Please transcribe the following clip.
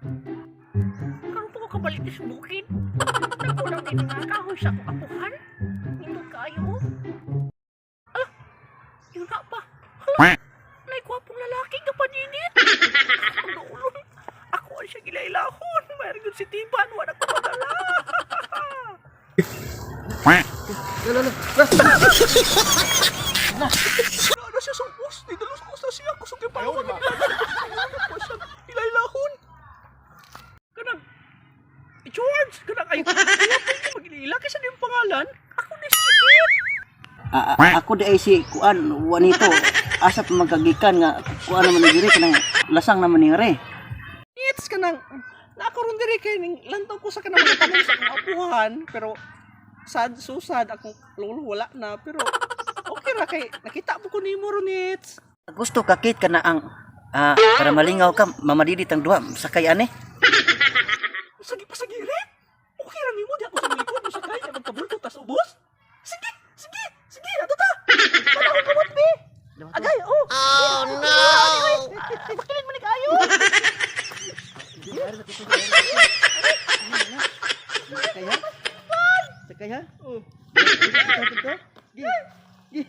Karon pa ko kabalik sa bukid. Nagkulang din nga kahoy sa akong apuhan. Nindot kaayo oh. Ala, yun na pa. Hala, nay gwapong lalaki nga paninit. Ang duolon. Ako ang siya gilailahon. Mayroon si Tiban, wala ko madala. Wala na siya sa ubos. Nidalos ko sa siya. Kusog yung pawag. Ako siya ilailahon. Kanang, George! Kanang, ay, kaya pwede mag-ilila kasi yung pangalan. Ako ni si Kit. Ah, ah, ako di ay si Kuan Juanito. Asa pa magkagikan nga kuan naman ni diri kanang lasang naman ni re. It's kanang, na ako ron diri kay ning lantaw ko sa kanang mga tanong sa akong apuhan. Pero, sad, so sad, akong lolo wala na. Pero, okay ra kay, nakita mo ko nimo ron, It's. Gusto ka, Kit, kana ang para malingaw ka, mamadidit ang duha sakay ani. Sige pa sa girit. Okay ra nimo di ako sa likod mo sakay na magkabulto tas ubos. Sige, sige, sige, ato ta. Wala akong kamot be. Agay, oh. Oh no. Makilig man ni kaayo. Sakay ha? Sakay ha? Oh. Gi. Gi.